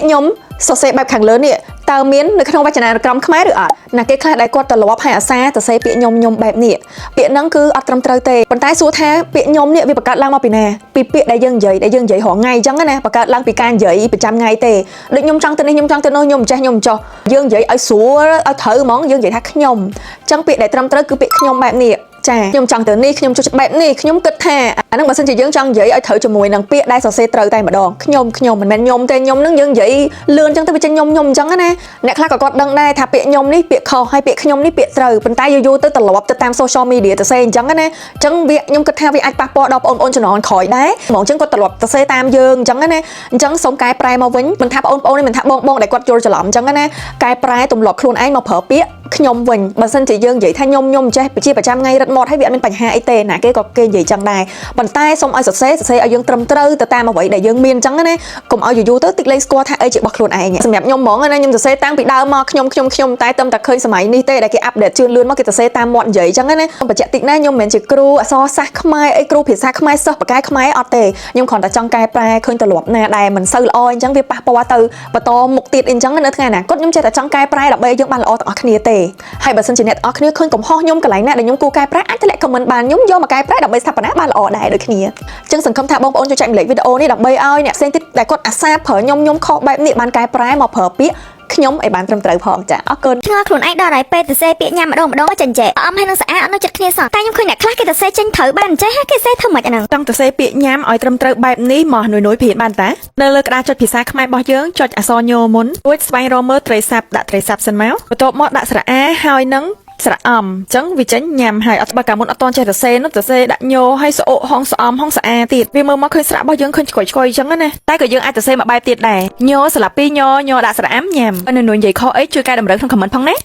ពាក្យខ្ញុំសរសេរបែបខាងលើនេះតើមាននៅក្នុងវចនានុក្រមខ្មែរឬអត់ណាគេខ្លះដែលគាត់ត្រឡប់ឲ្យអាសាសរសេរពាក្យខ្ញុំខ្ញុំបែបនេះពាក្យហ្នឹងគឺអត់ត្រឹមត្រូវទេប៉ុន្តែសួរថាពាក្យខ្ញុំនេះវាបង្កើតឡើងមកពីណាពីពាក្យដែលយើងនិយាយដែលយើងនិយាយរាល់ថ្ងៃអញ្ចឹងណាបង្កើតឡើងពីការនិយាយប្រចាំថ្ងៃទេដូចខ្ញុំចង់ទៅនេះខ្ញុំចង់ទៅនោះខ្ញុំមិនចេះខ្ញុំមិនចោះយើងនិយាយឲ្យស្រួលឲ្យត្រូវហ្មងយើងនិយាយថាខ្ញុំអញ្ចឹងពាក្យដែលត្រឹមត្រូវគឺពាក្យខ្ញុំបែបនេះចាខ្ញុំចង់ទៅនេះខ្ញុំចូលចិត្តបែបនេះខ្ញុំគិតថាអាហ្នឹងបើសិនជាយើងចង់និយាយឲ្យត្រូវជាមួយនឹងពាក្យដែលសរសេរត្រូវតែម្ដងខ្ញុំខ្ញុំមិនមែនខ្ញុំទេខ្ញុំហ្នឹងយើងនិយាយលឿនអញ្ចឹងទៅវាចេញខ្ញុំខ្ញុំអញ្ចឹងណាអ្នកខ្លះក៏គាត់ដឹងដែរថាពាក្យខ្ញុំនេះពាក្យខុសហើយពាក្យខ្ញុំនេះពាក្យត្រូវប៉ុន្តែយូរយូរទៅត្រឡប់ទៅតាម social media ទៅសេអញ្ចឹងណាអញ្ចឹងវាខ្ញុំគិតថាវាអាចប៉ះពាល់ដល់បងប្អូនជំនាន់ក្រោយដែរហ្មងអញ្ចឹងគាត់ត្រឡប់ទៅសេតាមយើងអញ្ចឹងណាអញ្ចឹងសូមកែប្រែមកវិញមិនថាបងប្អូននេះមិនថាបងបងដែលគាត់យល់ច្រឡំអញ្ចឹងណាកែប្រែទម្លាប់ខ្លួនឯងមកប្រើពាក្យខ្ញុំវិញបើសិនជាយើងនិយាយថាខ្ញុំខ្ញុំចេះជាប្រចាំថ្ងៃរត់មាត់ហើយវាអត់មានបញ្ហាអីទេណាគេក៏គេនិយាយចឹងដែរប៉ុន្តែសូមឲ្យសរសេរសរសេរឲ្យយើងត្រឹមត្រូវទៅតាមអ្វីដែលយើងមានចឹងណាកុំឲ្យយូរយូរទៅតិចលេងស្គាល់ថាអីជារបស់ខ្លួនឯងសម្រាប់ខ្ញុំហ្មងណាខ្ញុំសរសេរតាំងពីដើមមកខ្ញុំខ្ញុំខ្ញុំតែតែតែឃើញសម័យនេះទេដែលគេupdate ជឿនលឿនមកគេសរសេរតាមមាត់និយាយចឹងណាខ្ញុំបញ្ជាក់តិចណាខ្ញុំមិនមែនជាគ្រូអក្សរសាស្ត្រខ្មែរអីគ្រូភាសាខ្មែរសិស្សបកកែខ្មែរអត់ទេខ្ញុំគ្រាន់តែចង់កែប្រែឃើញទម្លាប់ណាដែលមិនសូវល្អអញ្ចឹងវាប៉ះពាល់ទៅបន្តមុខទៀតអីចឹងនៅថ្ងៃអនាគតខ្ញុំចេះតែចង់កែប្រែដើម្បីឲ្យយើងបានល្អទាំងអស់គ្នាទេហើយបើសិនជាអ្នកទាំងអស់គ្នាឃើញកំហុសខ្ញុំកន្លែងណាដែលខ្ញុំគួរកែប្រែអាចទម្លាក់ comment បានខ្ញុំយកមកកែប្រែដើម្បីស្ថាបនាបានល្អដែរដូចគ្នាអញ្ចឹងសង្ឃឹមថាបងប្អូនជួយចែករំលែកវីដេអូនេះដើម្បីឲ្យអ្នកផ្សេងទៀតដែលគាត់អាសាប្រើខ្ញុំខ្ញុំខុសបែបនេះបានកែប្រែមកប្រើពាក្យខ្ញុំឲ្យបានត្រឹមត្រូវផងចាអរគុណ ឆ្ងល់ខ្លួនឯងដល់ហើយពេលទៅសេពាក្យញ៉ាំម្ដងម្ដងចេញចេះអមហើយនឹងស្អាតអត់នៅចិត្តគ្នាសោះតែខ្ញុំឃើញអ្នកខ្លះគេទៅសេចេញត្រូវបានចេះគេសេធ្វើម៉េចអាហ្នឹង ចង់ទៅសេពាក្យញ៉ាំឲ្យត្រឹមត្រូវបែបនេះមកនុយនុយព្រៀនបានតានៅលើក្តារចុចភាសាខ្មែររបស់យើងចុចអក្សរញមុនរួចស្វែងរកមើលត្រីស័ព្ទដាក់ត្រីស័ព្ទសិនមកបន្ទាប់មកដាក់ស្រៈអាហើយនឹងស្រៈអំអញ្ចឹងវាចេញញ៉ាំហើយអត់បើកាលមុនអត់តន់ចេះសរសេរនោះសរសេរដាក់ញហើយស្អុហងស្អំហងស្អាទៀតវាមើលមកឃើញស្រៈរបស់យើងឃើញឆ្កុយឆ្កុយអញ្ចឹងណាតែក៏យើងអាចសរសេរមួយបែបទៀតដែរញស្លាពីញញដាក់ស្រៈអាំញ៉ាំនុយនុយនិយាយខុសអីជួយកែតម្រូវក្នុង comment ផងណា។